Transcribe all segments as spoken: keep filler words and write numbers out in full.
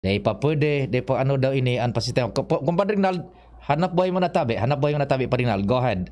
Dai pa pwede, dai pa ano daw ini an pasistema. Ko-, po-, Compadre Rinald, hanap buhay mo na tabi, hanap buhay mo na tabi, Padre Rinald. Go ahead.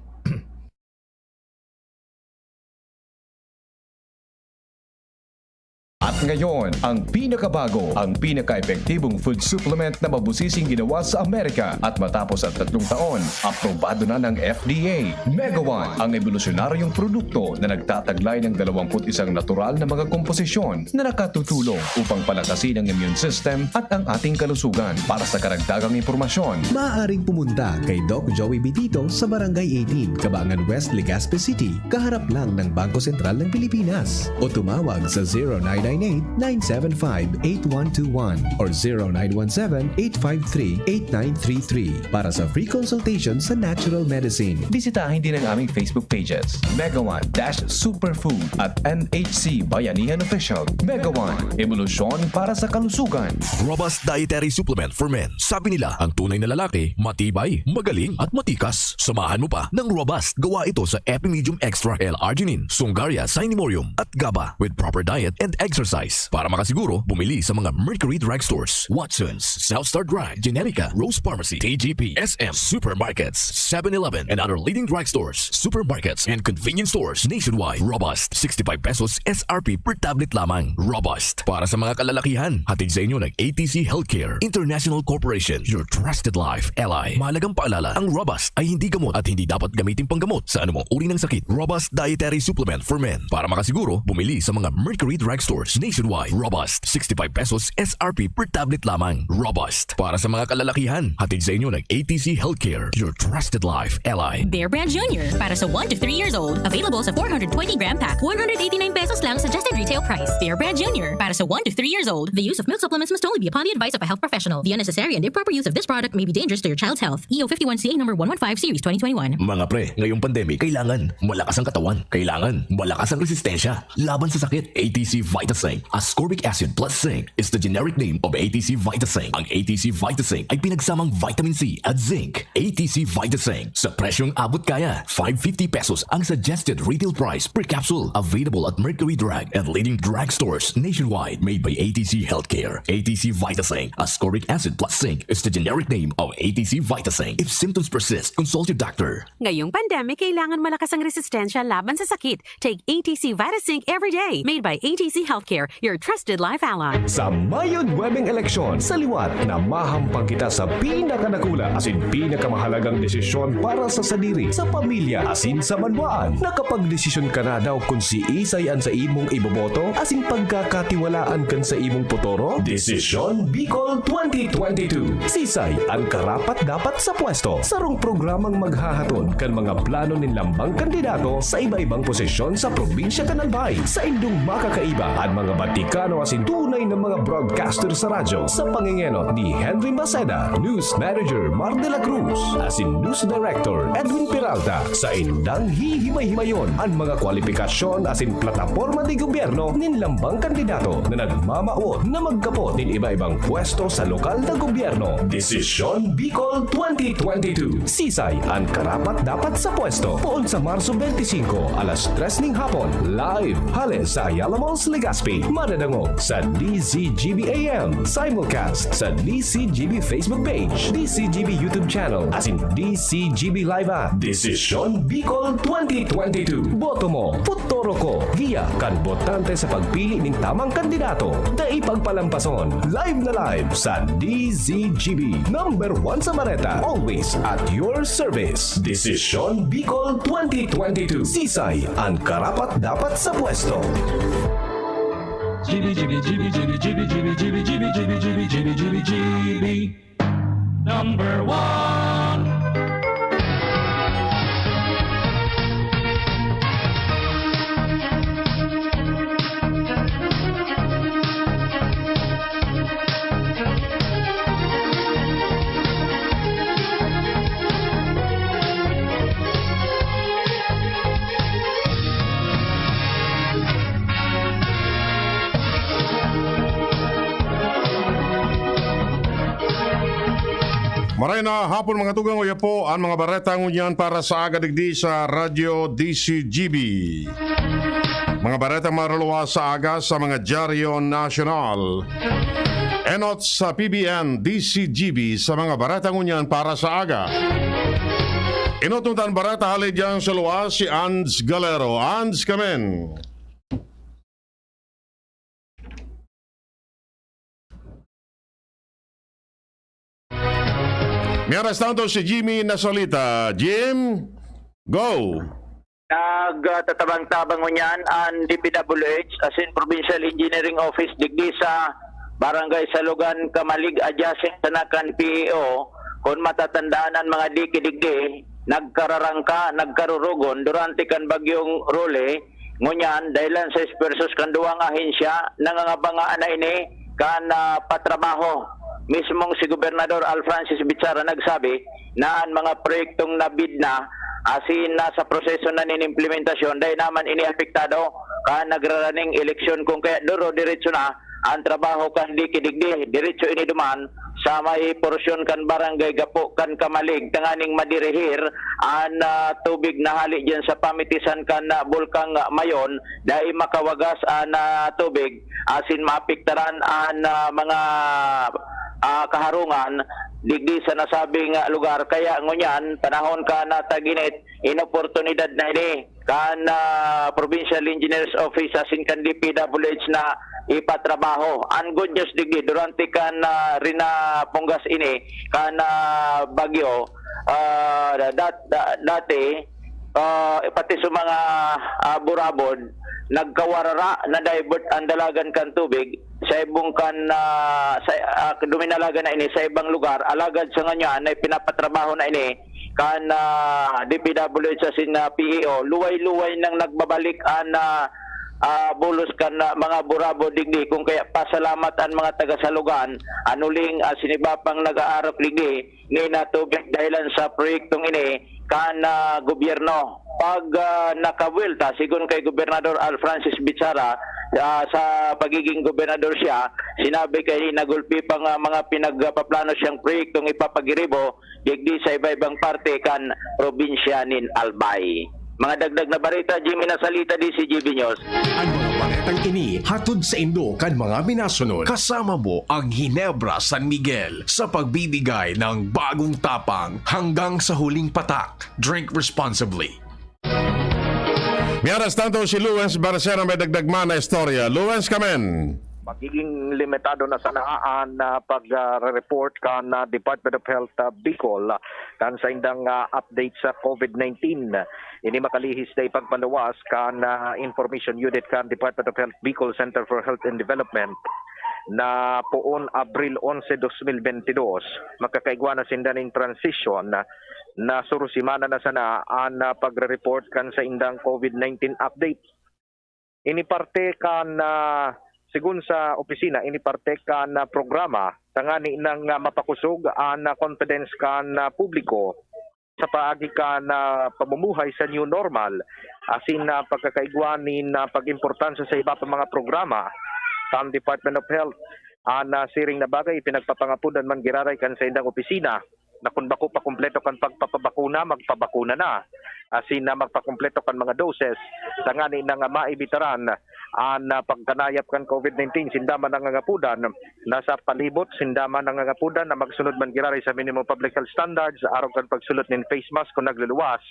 At ngayon, ang pinakabago, ang pinaka-epektibong food supplement na mabusising ginawa sa Amerika. At matapos ang tatlong taon, aprobado na ng F D A. Mega One, ang ebolusyonaryong produkto na nagtataglay ng dalawampu't isang natural na mga komposisyon na nakatutulong upang palakasin ang immune system at ang ating kalusugan. Para sa karagdagang impormasyon, maaaring pumunta kay Doc Joey Bitito sa Barangay eighteen, Cabangan West, Legazpi City, kaharap lang ng Bangko Sentral ng Pilipinas. O tumawag sa zero nine nine eight, nine seven five, eight one two one or zero nine one seven, eight five three, eight nine three three para sa free consultation sa natural medicine. Bisitahin din ang aming Facebook pages, Mega One dash Superfood at M H C Bayanihan Official. Mega One, ebolusyon para sa kalusugan. Robust Dietary Supplement for Men. Sabi nila, ang tunay na lalaki, matibay, magaling, at matikas. Samahan mo pa ng Robust. Gawa ito sa Epimedium Extra L-Arginine, Songaria Cinnamomum, at GABA with proper diet and exercise. Para makasiguro, bumili sa mga Mercury Drug Stores, Watson's, South Star Drug, Generica, Rose Pharmacy, T G P, S M, Supermarkets, Seven Eleven, and other leading drug stores, supermarkets, and convenience stores nationwide. Robust, sixty-five pesos S R P per tablet lamang. Robust. Para sa mga kalalakihan, hatid sa inyo ng A T C Healthcare International Corporation, your trusted life ally. Mahalagang paalala, ang Robust ay hindi gamot at hindi dapat gamitin panggamot sa anumang uri ng sakit. Robust Dietary Supplement for Men. Para makasiguro, bumili sa mga Mercury Drug Stores nationwide. Robust, sixty-five pesos S R P per tablet lamang. Robust. Para sa mga kalalakihan, hatid sa inyo ng A T C Healthcare, your trusted life ally. Bear Brand Junior, para sa one to three years old. Available sa four hundred twenty gram pack, one hundred eighty-nine pesos lang suggested retail price. Bear Brand Junior, para sa one to three years old. The use of milk supplements must only be upon the advice of a health professional. The unnecessary and improper use of this product may be dangerous to your child's health. E O fifty-one C A number one one five series twenty twenty-one. Mga pre, ngayong pandemic, kailangan malakas ang katawan. Kailangan malakas ang resistensya laban sa sakit. A T C Vitasync, ascorbic acid plus zinc, is the generic name of A T C Vitasync. Ang A T C Vitasync ay pinagsamang vitamin C at zinc. A T C Vitasync, sa presyong abot kaya, five fifty pesos ang suggested retail price per capsule. Available at Mercury Drug and leading drugstores nationwide. Made by A T C Healthcare. A T C Vitasync, ascorbic acid plus zinc, is the generic name of A T C Vitasync. If symptoms persist, consult your doctor. Ngayong pandemic, kailangan malakas ang resistensya laban sa sakit. Take A T C Vitasync every day. Made by A T C Healthcare, your trusted life ally. Sa Mayo nuwebeng eleksyon, sa liwat na mahampang kita sa pinakadakula asin pinakamahalagang desisyon para sa sadiri, sa pamilya, asin sa banwaan. Nakapagdesisyon ka na daw kun siisay an sa imong iboboto asin pagkakatiwalaan kan sa imong potoro? Desisyon Bicol twenty twenty-two. Sisay an karapat-dapat sa pwesto? Sarong programang maghahatod kan mga plano nin lambang kandidato sa iba-ibang posisyon sa probinsya kan Albay. Saindong makakaiba an mga batikano asin tunay na mga broadcaster sa radyo sa pangengenot ni Henry Maceda, News Manager Mar de la Cruz, asin News Director Edwin Peralta. Saindang hihimay-himayon an mga kwalipikasyon asin plataporma de gobyerno nin lambang kandidato na nagmamawot na magkapot nin iba-ibang pwesto sa lokal na gobyerno. Desisyon Bicol twenty twenty-two. Sisay an karapat-dapat sa pwesto? Poon sa Marso twenty-five, alas tres ning hapon. Live, hale sa Ayala Malls, Legazpi. Madadangog sa D Z G B A M. Simulcast sa D Z G B Facebook page, D Z G B YouTube channel, asin D Z G B Live app. Desisyon Bicol twenty twenty-two. Boto mo, futuro ko. Giya kan botante sa pagpili nin tamang kandidato. Dai pagpalampason. Live na live sa D Z G B. Number one sa Bareta. Always at your service. Desisyon Bicol twenty twenty-two. Sisay an karapat-dapat sa pwesto. G B, G B, G B, G B, G B, G B, G B, G B, G B, G B, G B, G B, G B. Number one. Maray na hapon, mga tugang, uya po an mga bareta ngunyan para sa aga digdi sa Radyo D Z G B. Mga baretang maruluwas sa aga sa mga dyaryo nasyonal. Enot sa P B N D C G B sa mga bareta ngunyan para sa aga. Enot ngunyan bareta hali diyan sa luwas si Ands Galero. Ands, kamen. Mientras tanto, si Jimmy Nasalita. Jim, go! Nagtatabang-tabang ngunyan an D P W H, as in Provincial Engineering Office, digdi sa Barangay Salugan, Camalig, adjacent sana kan P E O. Kung matatandaan an mga diki digdi, nagkararangka, nagkarurugon durante kan Bagyong Rolly. Ngunyan, dahelan sa espuwersos kan duwang ahensya, nangangabanga na ini kan, ah, patrabaho. Mismong si Gobernador Alfrancis Bichara nagsabi na an mga proyektong nabid na, asin nasa proseso na nin implementasyon, dai naman ini apektado kan nagraraning eleksyon, kung kaya duro-diretso na an trabaho kan diki digdi. Diretso ini duman sa may porsyon kan barangay gapo kan Camalig, tanganing madirihir an, ah, tubig na hali diyan sa pamitisan kan, ah, Bulkang, ah, Mayon, dai makawagas an, ah, tubig asin maapektaran an, ah, mga, ah, kaharungan digdi sa nasabing, ah, lugar. Kaya ngunyan, panahon kan, ah, tag-init, inoportunidad na ini kan, ah, Provincial Engineers Office asin kan D P W H na ipatrabaho. An good news digdi, durante kan, ah, rinapungas ini kan, ah, bagyo, ah, dat-, da-, dati, ah, pati sa mga, ah, burabod, nagkawarara, na-divert an dalagan kan tubig sa ibong kan, ah, sa, ah, duminalagan na ini sa ibang lugar. Alagad sa ngunyan na ipinapatrabaho na ini kan, ah, D P W H asin, ah, P E O. Luway-luway nang nagbabalik an, ah, ah, bulos kan, ah, mga burabod digdi. Kung kaya, pasalamat an mga taga Salugan, an uling, ah, siniba pang nag-aarok digdi, ni na tubig dahelan sa proyektong ini kan, ah, gobyerno. Pag, ah, nakabwelta, sigon kay Gobernador Alfrancis Bichara, ah, sa pagiging gobernador siya, sinabi kay nagulpi pa nga mga pinagpaplano siyang proyektong ipapagiribo digdi sa iba-ibang parte kan probinsya nin Albay. Mga dagdag na bareta, Jimmy Nasalita, D C G B News. An mga baretang ini hatod saindo kan mga minasunod. Kasama mo ang Ginebra San Miguel sa pagbibigay ng bagong tapang hanggang sa huling patak. Drink responsibly. Mientras tanto, si Luens Barcena may dagdag man na istorya. Luens, kamen. Magiging limitado na sana an, ah, pag, ah, report kan, ah, Department of Health, ah, Bicol, ah, kan saindang, ah, update sa COVID nineteen. Ini makalihis na ipagpaluwas kan, ah, Information Unit kan Department of Health Bicol Center for Health and Development na poon Abril onse, dos mil bentidós, makakaigwa na sinda nin transition na, na suro semana na sana an, ah, pagre-report kan saindang COVID nineteen update. Ini parte kan, ah, sigon sa opisina, ini parte kan, ah, programa tangani nang, ah, mapakosog an, ah, confidence kan, ah, publiko sa paagi kan, ah, pamumuhay sa new normal, asin, ah, pagkakaigwa nin, ah, pag-importansya sa iba pa mga programa kan Department of Health. An, ah, siring na bagay, ipinagpapangapodan man giraray kan saindang opisina na kun bako pa kumpleto kan pagpapabakuna, magpabakuna na. Asin na magpakumpleto kan mga doses, tangani na nga maibitaran an, ah, pagkanayap kan COVID nineteen. Sinda man nangangapodan na sa palibot, sinda man nangangapodan na magsunod man giraray sa minimum public health standards, arog kan pagsulot nin face mask kun nagluluwas,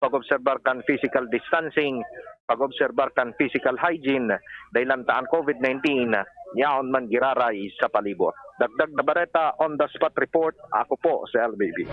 pag-obserbar kan physical distancing, pag-obserbar kan physical hygiene, dahelan ta an COVID nineteen yaon man giraray sa palibot. Dagdag na bareta, on the spot report, ako po si L B B.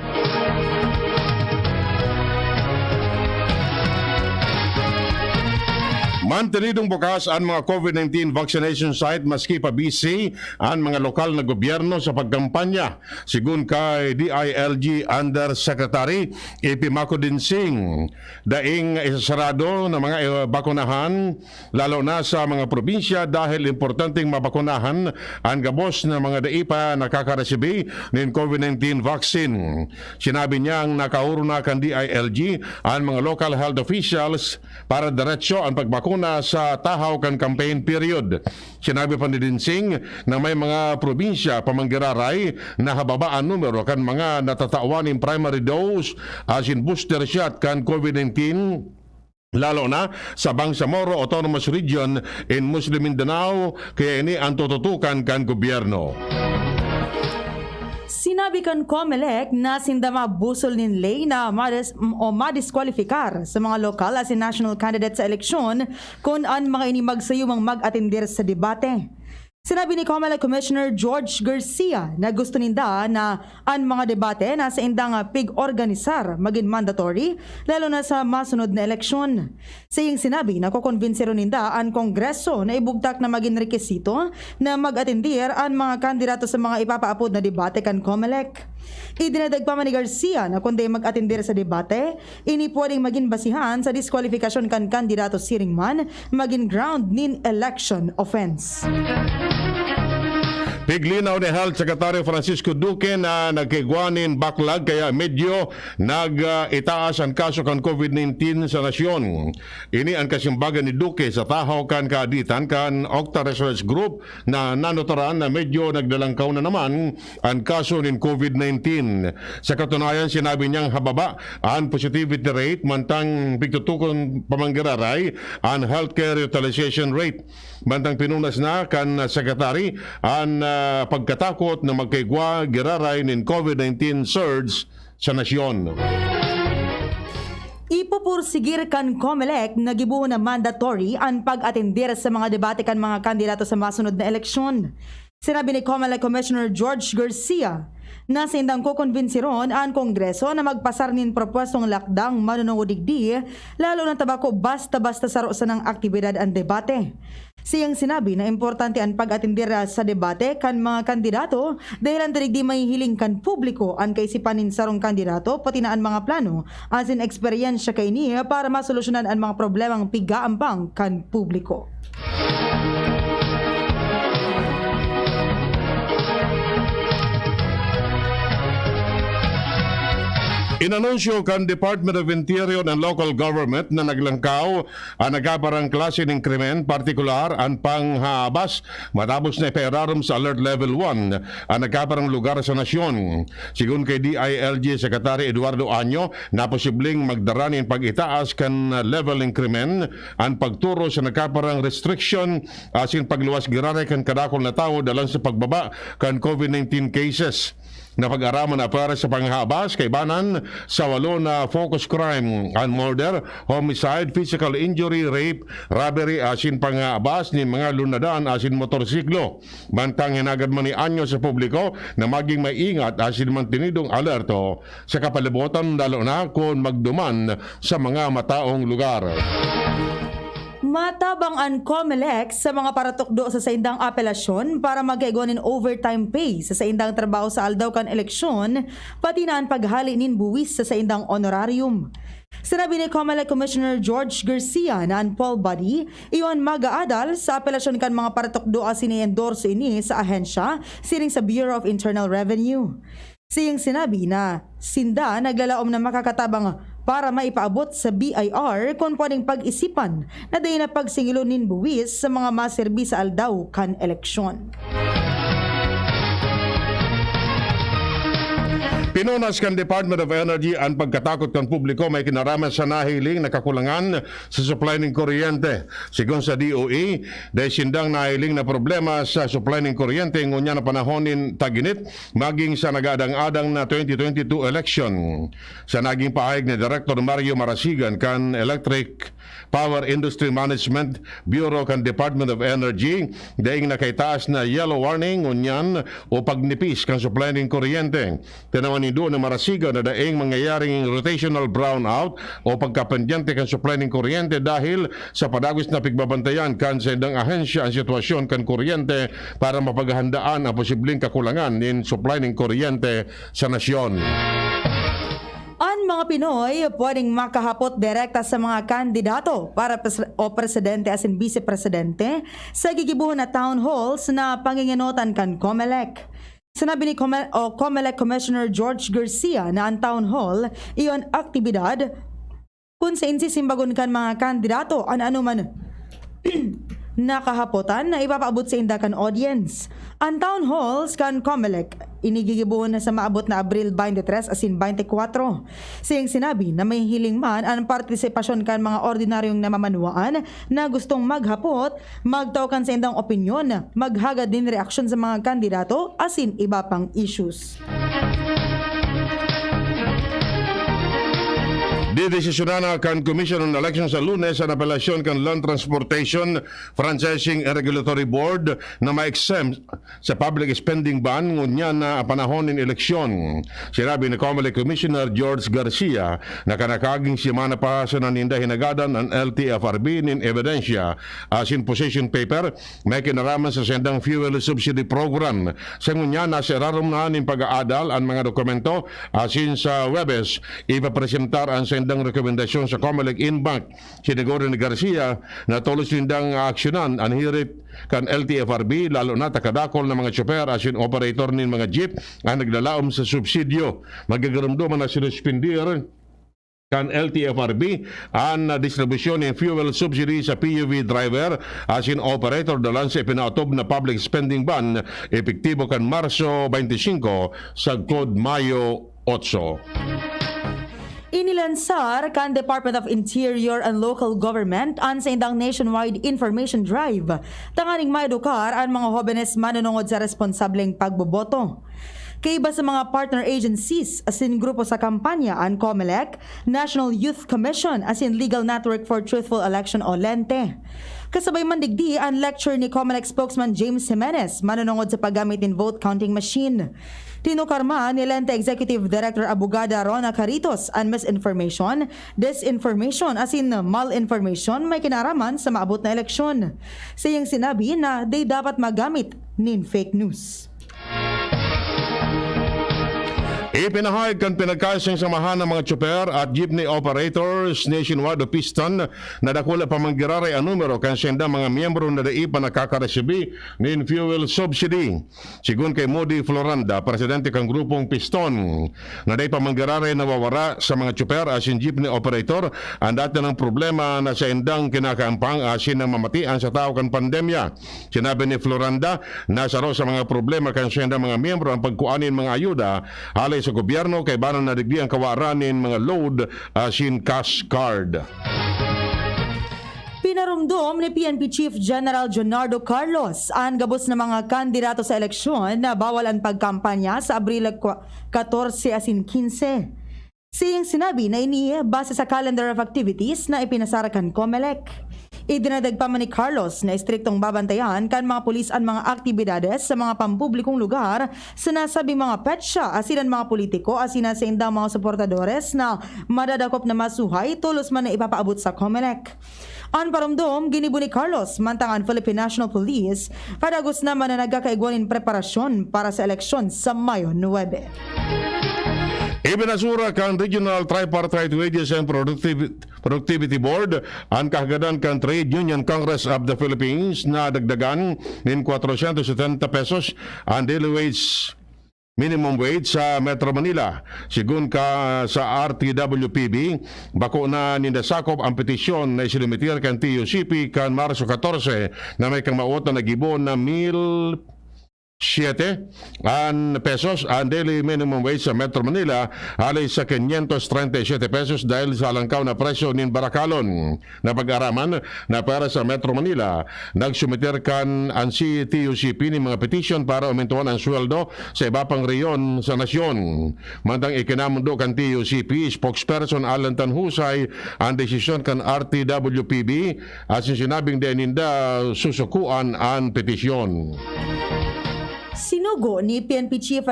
Mantenidong bukas an mga COVID nineteen vaccination site maski pa busy an mga lokal na gobyerno sa pagkampanya. Sigon kay D I L G Undersecretary A P Maco Dinsing, daing isasarado na mga, eh, bakunahan, lalo na sa mga probinsya, dahil importanteng mabakunahan an gabos na mga dai pa nakakaresibi nin COVID nineteen vaccine. Sinabi niyang nakaoro na kan D I L G an mga local health officials para diretso an pagbakuna sa tahaw kan campaign period. Sinabi pa ni Dinsing na may mga probinsya pa man giraray na hababa an numero kan mga natatawan nin primary dose asin booster shot kan COVID nineteen. lalo na sa Bangsamoro Autonomous Region in Muslim Mindanao, kaya ini ang tututukan kan gobyerno. Sinabi kan Comelec na sinda mabusol nin ley na madis-, o madiskwalipikar sa mga lokal asin national candidate sa eleksyon kun an mga ini magsayumang mag-atender sa debate. Sinabi ni Comelec Commissioner George Garcia na gusto ninda na an mga debate na saindang pig-organisar magin mandatory, lalo na sa masunod na eleksyon. Sa iyang sinabi, nakokonbinsiron ninda an Kongreso na ibugtak na magin rekisito na mag-atender an mga kandidato sa mga ipapaapod na debate kan Comelec. Idinadagpa man ni Garcia na kun dai mag-atender sa debate, ini pwedeng magin basihan sa diskwalifikasyon kan kandidato siring man magin ground nin election offense. Piglinaw ni Health Secretary Francisco Duque na nagkaigwa nin baklag kaya medyo nag, ah, itaas an kaso kan COVID nineteen sa nasyon. Ini an kasimbagan ni Duque sa tahaw kan kaaditan kan Octa Research Group na nanuturan na medyo naglalangkaw na naman an kaso nin COVID nineteen. Sa katunayan, sinabi niyang hababa an positivity rate mantang pigtutukon pa man giraray an healthcare utilization rate. Mantang pinunas na kan secretary an, ah, pagkatakot na magkaigwa giraray nin COVID nineteen surge sa nasyon. Ipupursigir kan Comelec na gibohon na mandatory an pag-atender sa mga debate kan mga kandidato sa masunod na eleksyon. Sinabi ni Comelec Commissioner George Garcia na saindang kokonbinsiron an Kongreso na magpasar nin propwestong lakdang manunungod digdi, lalo na ta bako basta-basta saro sanang aktibidad an debate. Sa iyang sinabi na importante an pag-atender sa debate kan mga kandidato dahel an digdi mahihiling kan publiko an kaisipan nin sarong kandidato pati na an mga plano asin eksperyensya kaini para masolusyonan an mga problemang pig-aambang kan publiko. Inanunsyo kan Department of Interior and Local Government na naglangkaw an nagkaparang klase nin krimen, partikular an panghaabas, matapos na ipairarom sa Alert Level one an nagkaparang lugar sa nasyon. Sigon kay D I L G Secretary Eduardo Año, na posibleng magdara nin pag-itaas kan level nin krimen an pagturo sa nagkaparang restriction asin pagluwas giraray kan kadakul na tawo dalan sa pagbaba kan COVID nineteen cases. Napag-araman na para sa panghabas kaibanan sa walo na focus crime, an murder, homicide, physical injury, rape, robbery asin panghabas nin mga lunadan asin motorsiklo. Mantang hinagad man ni Anyo sa publiko na maging maingat asin mantenidong alerto sa kapalibutan, lalo na kun magduman sa mga mataong lugar. Matabang an Comelec sa mga paratukdo sa saindang apelasyon para magkaigwa nin overtime pay sa saindang trabaho sa aldaw kan eleksyon, pati na an paghali nin buwis sa saindang honorarium. Sinabi ni Comelec Commissioner George Garcia na an poll body iyo an mag-aadal sa apelasyon kan mga paratukdo asin i-endorse ini sa ahensya siring sa Bureau of Internal Revenue. Sa iyang sinabi na sinda naglalaom na makakatabang para maipaabot sa B I R kun pwedeng pag-isipan na dai na pagsingilon nin buwis sa mga maserbi sa aldaw kan eleksyon. Pinunas kan Department of Energy an pagkatakot kan publiko may kinaraman sa nahiling na kakulangan sa supply nin kuryente. Sigon sa D O E, dai sindang nahiling na problema sa supply nin kuryente ngunyan na panahon nin tag-init maging sa nag-aadang-adang na twenty twenty-two election. Sa naging pahayag ni Director Mario Marasigan kan Electric Power Industry Management Bureau kan Department of Energy, daing nakaitaas na yellow warning ngunyan o pagnipis kan supply nin kuryente. Tinawan nindo na Marasigan na daing mangyayaring rotational brownout o pagkapendyente kan supply nin kuryente dahil sa padagos na pigbabantayan kan saindang ahensya an sitwasyon kan kuryente para mapaghandaan ang posibleng kakulangan nin supply nin kuryente sa nasyon. An mga Pinoy pwedeng makahapot direkta sa mga kandidato para pres-, o presidente asin bise-presidente sa gigibohon na town halls na pangingenotan kan Comelec. Sinabi ni Come-, o Comelec Commissioner George Garcia na an town hall iyo an aktibidad kun sain sisimbagon kan mga kandidato an anoman na kahapotan na ipapaabot sainda kan audience. An town halls kan Comelec Ini gigibohon na sa maabot na Abril twenty-three asin twenty-four. Sa iyang sinabi na mahihiling man an partisipasyon kan mga ordinaryong namamanwaan na gustong maghapot, magtao kan saindang opinyon, maghagad nin reaksyon sa mga kandidato asin iba pang issues. Didesisyonan na kan Commission on Elections sa Lunes an apelasyon kan Land Transportation Franchising and Regulatory Board na ma-exempt sa public spending ban ngunyan na panahon nin eleksyon. Sinabi ni Comelec Commissioner George Garcia na kan nakaaging semana pa sana ninda hinagadan an L T F R B nin ebidensya asin position paper may kinaraman sa sendang fuel subsidy program. Sa ngunyan, nasa irarom na nin pag-aadal an mga dokumento asin sa Huwebes, ipapresentar an sendang rekomendasyon sa Comelec Inbank. Siniguro ni Garcia na tolos nindang aaksyonan an hirit kan L T F R B, lalo na ta kadakol na mga tsoper asin operator nin mga jeep an naglalaom sa subsidyo. Magigiromdoman na sinuspindir kan L T F R B an distribusyon nin fuel subsidy sa P U V driver asin operator dalan sa ipinaotob na public spending ban, epektibo kan Marso twenty-five sagkod Mayo otso. Inilansar kan Department of Interior and Local Government an saindang nationwide information drive tanganing maedukar an mga hobenes manunungod sa responsableng pagboboto. Kaiba sa mga partner agencies asin grupo sa kampanya, an Comelec, National Youth Commission asin Legal Network for Truthful Election o lente. Kasabay man digdi an lecture ni Comelec spokesman James Jimenez manunungod sa paggamit nin vote counting machine. Tinukar man ni Lente Executive Director Abogada Rona Caritos an misinformation, disinformation asin malinformation may kinaraman sa maabot na eleksyon. Sa iyang sinabi na di dapat magamit nin fake news. Ipinahayag kan pinagkaisang samahan ng mga tsoper at jeepney operators nationwide o Piston na dakula pa man giraray an numero kan saindang mga miyembro na dai pa nakakaresibi nin fuel subsidy. Sigon kay Moody Floranda, presidente kan grupong Piston, na dai pa man giraray nawawara sa mga tsoper asin jeepney operator an dati nang problema na saindang kinakampang asin namamatian sa tahaw kan pandemya. Sinabi ni Floranda na saro sa mga problema kan saindang mga miyembro an pagkua nin mga ayuda hale sa gobyerno kaiba na digdi an kawaran nin mga load asin cash card. Pinaromdom ni P N P Chief General Jonardo Carlos an gabos na mga kandidato sa eleksyon na bawal an pagkampanya sa Abril kwa-, katorse asin kinse. Sa iyang sinabi na ini base sa calendar of activities na ipinasara kan Comelec. Idinagdag pa man ni Carlos na estriktong babantayan kan mga pulis an mga aktibidades sa mga pampublikong lugar sa nasabing mga petsa asin an mga politiko asin an saindang mga suportadores na madadakop na masuhay tolos man na ipapaabot sa Comelec. An paromdom ginibo ni Carlos, mantang an Philippine National Police padagos naman na nagkakaigwa nin preparasyon para sa eleksyon sa Mayo nuebe. Ibinasura kan Regional Tripartite Wages and Productiv-, Productivity Board an kahagadan kan Trade Union Congress of the Philippines na dagdagan nin kwatrosyentos setenta pesos an daily wage minimum wage sa Metro Manila. Sigun ka sa R T W P B, bako na ninda sakop an petisyon na isinumiter kan T U C P kan Marso katorse na may kamawot na nagibo na mil siyete an pesos an daily minimum wage sa Metro Manila, hale sa quinientos treinta y siete pesos dahil sa halangkaw na presyo nin barakalon. Napag-araman na para sa Metro Manila, nagsumiter kan an C T U C P nin mga petisyon para umintuan an sweldo sa iba pang rehiyon sa nasyon. Mantang ikinamundo kan T U C P spokesperson Alan Tanhusay an desisyon kan R T W P B, asin sinabing dai ninda susukuan an petisyon. Sinugo ni P N P Chief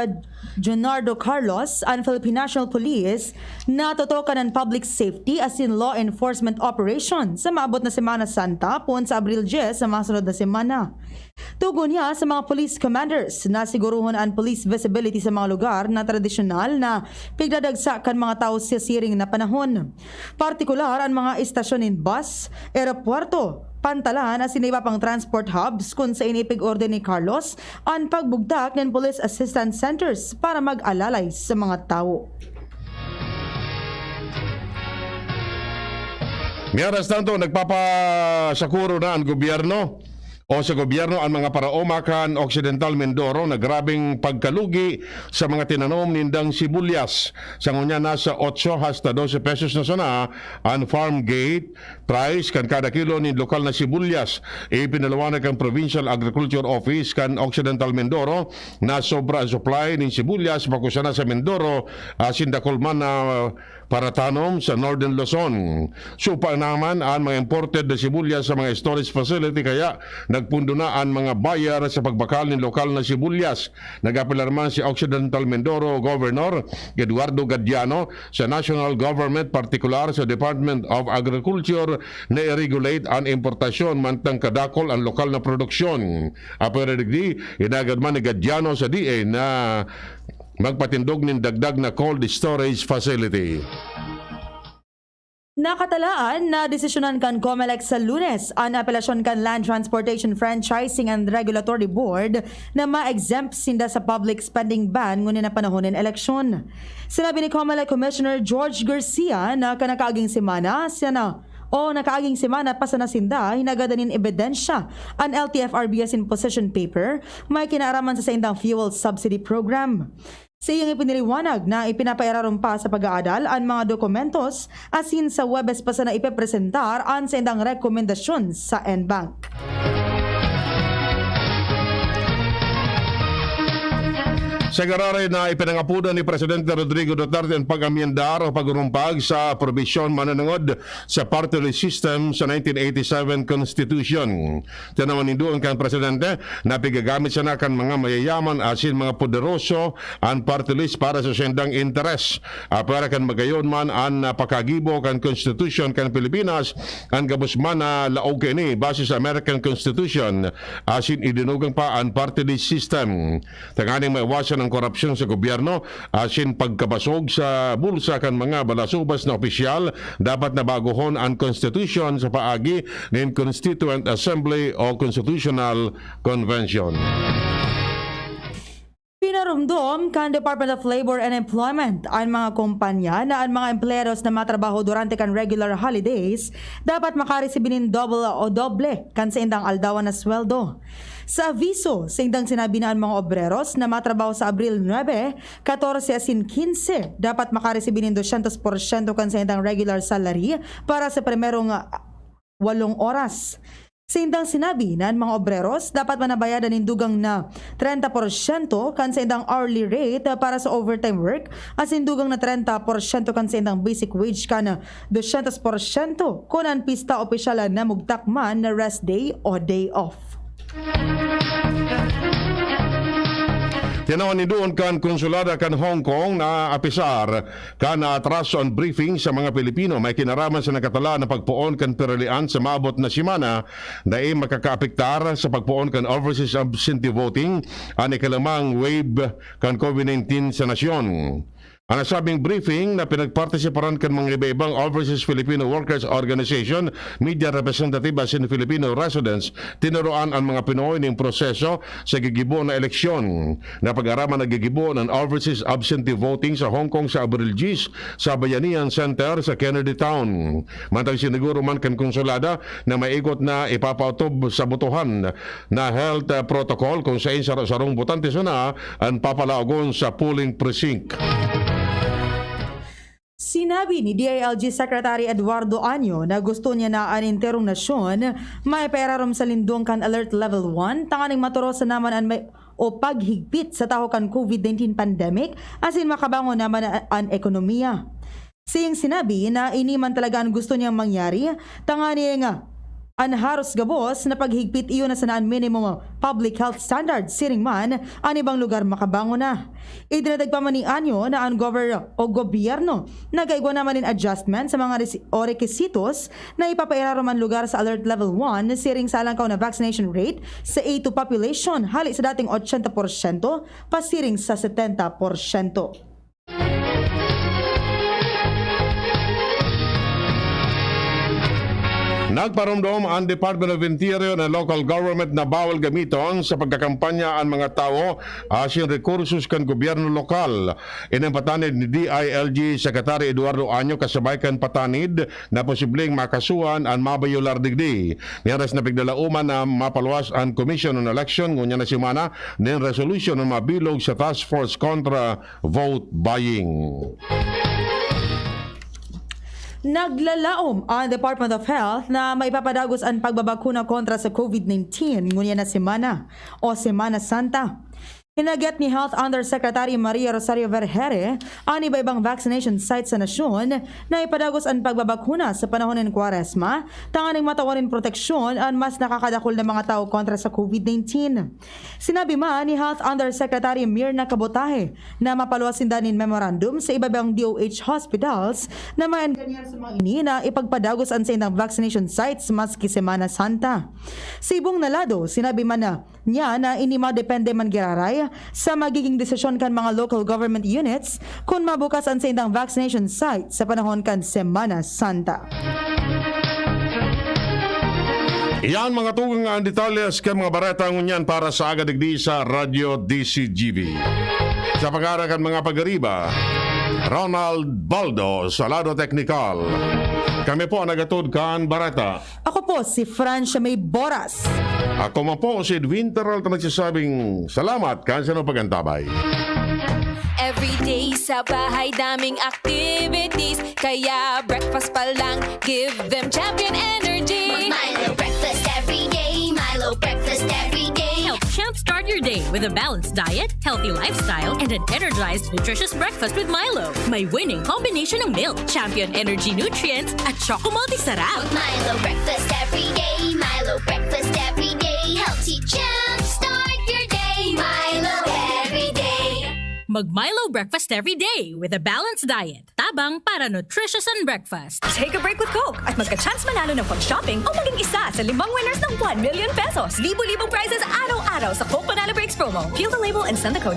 Jonardo Carlos an Philippine National Police na totokan an public safety asin law enforcement operation sa maabot na Semana Santa poon sa Abril dyes sa masunod na semana. Tugon niya sa mga police commanders na siguruhon an police visibility sa mga lugar na tradisyonal na pigdadagsa kan mga tawo sa siring na panahon. Partikular an mga estasyon nin bus, eropuwerto, pantalan asin iba pang transport hubs kun saen ipig-order ni Carlos an pagbugtak nin police assistance centers para mag-alalay sa mga tawo. Mientras tanto, nagpapasakuro na ang gobyerno O sa gobyerno an mga paraoma kan Occidental Mindoro na grabeng pagkalugi sa mga tinanom nindang sibulyas. Sa ngunyan, nasa otso hasta dose pesos na sana an farm gate price kan kada kilo nin lokal na sibulyas. Ipinaliwanag kan Provincial Agriculture Office kan Occidental Mindoro na sobra an supply nin sibulyas bako sana sa Mindoro asin dakul man na paratanom sa Northern Luzon. Supa naman an mga imported na sibulyas sa mga storage facility, kaya nagpundo na an mga buyer sa pagbakal nin lokal na sibulyas. Nag-apelar man si Occidental Mindoro Governor Eduardo Gadiano sa national government, partikular sa Department of Agriculture, na i-regulate an importasyon mantang kadakol an lokal na produksyon. Apwera digdi, inagad man ni Gadiano sa D A na magpatindog nin dagdag na cold storage facility. Nakatalaan na desisyonan kan Comelec sa Lunes an apelasyon kan Land Transportation Franchising and Regulatory Board na ma-exempt sinda sa public spending ban ngunyan na panahon nin eleksyon. Sinabi ni Comelec Commissioner George Garcia na kan nakaaging semana, sana, o nakaaging semana pa sana sinda hinagadan nin ebidensya an L T F R B asin position paper may kinaaraman sa saindang fuel subsidy program. Sa iyang ipinaliwanag na ipinapairarom pa sa pag-aadal an mga dokumentos asin sa Huwebes pa sana ipepresentar an saindang rekomendasyon sa N bank. Sa gararay na ipinangapodan ni Presidente Rodrigo Duterte an pag-amyendar o pag-urumpag sa probisyon mananangod sa party list system sa nineteen eighty-seven Constitution. Tinawan nindo an kan presidente na pigagamit sana kan mga mayayaman asin mga poderoso an party list para sa saindang interes. Apwera kan magayon man an, ah, pakagibo kan Konstitusyon kan Pilipinas, an gabos man na laog kaini base sa American Constitution, asin idinugang pa an party list system. Tanganing maiwasan an korupsyon sa gobyerno asin pagkabasog sa bulsa kan mga balasubas na opisyal, dapat na bagohon an Constitution sa paagi nin Constituent Assembly o Constitutional Convention. Pinarumdom kan Department of Labor and Employment an mga kompanya na an mga empleyados na matrabaho durante kan regular holidays dapat makaresibi nin double o doble kan saindang aldawan na sweldo. Sa aviso, saindang sinabi na an mga obreros na matrabaho sa Abril nuebe, katorse asin kinse dapat makaresibi nin dosyentos porsyento kan saindang regular salary para sa primerong, ah, walong oras. Saindang sinabi na an mga obreros dapat manabayadan nin dugang na trenta porsyento kan saindang hourly rate para sa overtime work asin dugang na trenta porsyento kan saindang basic wage kan dosyentos porsyento kun an pista opisyal na mugtak man na rest day o day off. Tinawan ni doon kan konsulada kan Hong Kong na apisar kan naatraso an briefing sa mga Pilipino may kinaraman sa nakatala na pagpoon kan piralian sa maabot na semana, dai makakaapektar sa pagpoon kan overseas absentee voting an ikalimang wave kan COVID nineteen sa nasyon. An nasabing briefing na pinagpartisiparan kan mga iba-ibang Overseas Filipino Workers Organization, media representative asin Filipino residents, tinuruan an mga Pinoy ning proseso sa gigibo na eleksyon. Napag-araman na gigibo an overseas absentee voting sa Hong Kong sa Abril diyes sa Bayanihan Center sa Kennedy Town. Mantang siniguro man kan konsulada na maigot na ipapaotob sa botohan na health, ah, protocol kun saen saro-sarong botante sana an papalaogon sa polling precinct. Sinabi ni D I L G Secretary Eduardo Año na gusto niya na an enterong nasyon maipairarom sa lindong kan Alert Level one, tanganing maturos naman an may, o paghigpit sa tahaw kan COVID nineteen pandemic, asin makabangon naman a-, an ekonomiya. Saiyang sinabi na ini man talaga an gusto niyang mangyari, tanganing an haros gabos na paghigpit iyo na sana an minimum public health standards, siring man an ibang lugar makabangon na. Idinagdag pa man ni Año na an gover-, o gobyerno nagaigwa naman nin adjustment sa mga resi-, o rekisitos na ipapairarom an lugar sa Alert Level one siring sa alangkaw na vaccination rate sa A two population, hali sa dating ochenta porsyento pasiring sa setenta porsyento. Nagparomdom ang Department of Interior na local government na bawal gamiton sa pagkakampanya an mga tawo asin rekursos kan gobyerno lokal. Ini an patanid ni D I L G Secretary Eduardo Año kasabay kan patanid na posibleng makasuhan an mabayular digdi. Miyaras na pigdalaoman na mapaluwas an Commission on Election ngunyan na semana nin resolution na mabilog sa task force kontra vote buying. Naglalaom ang Department of Health na maipapadagos an pagbabakuna kontra sa COVID nineteen ngunyan na semana o Semana Santa. Hinagyat ni Health Undersecretary Maria Rosario Vergeire an iba-ibang vaccination sites sa nasyon na ipadagos an pagbabakuna sa panahon nin Kwaresma tanganing matawan nin proteksyon an mas nakakadakul na mga tawo kontra sa COVID nineteen. Sinabi man ni Health Undersecretary Mirna Kabotahe na mapaluwas sinda nin memorandum sa iba-ibang D O H hospitals na maengganyan sa mga ini na ipagpadagos an saindang vaccination sites maski Semana Santa. Sa ibong na lado, sinabi man na niya na ini madepende man giraray sa magiging desisyon kan mga local government units kun mabukas an saindang vaccination site sa panahon kan Semana Santa. Iyan mga tugang an detalles kan mga bareta ngunyan para sa aga digdi sa Radyo D C G B. Sa pag-aarakan mga pagariba, Ronald Baldo sa lado teknikal. Kami po ang nagatod kan bareta. Ako po si Francia May Boras. Ako man po si Edwin Terralta nagsasabing salamat kan sa pag-antabay. Everyday sa bahay daming activities. Kaya breakfast pa lang, give them champion energy. Milo breakfast every day. Milo breakfast every day. Help jumpstart your day with a balanced diet, healthy lifestyle, and an energized, nutritious breakfast with Milo. May winning combination ng milk, champion energy nutrients, at choco multi sarap. Milo breakfast every day. Milo breakfast every day. Helps you jumpstart your day. Milo every day. Mag Milo breakfast every day with a balanced diet. Tabang para nutritious and breakfast. Take a break with Coke at magka-chance manalo ng pag-shopping o maging isa sa limang winners ng one million pesos. Libo-libong prizes araw-araw sa Coke Panalo Breaks promo. Peel the label and send the code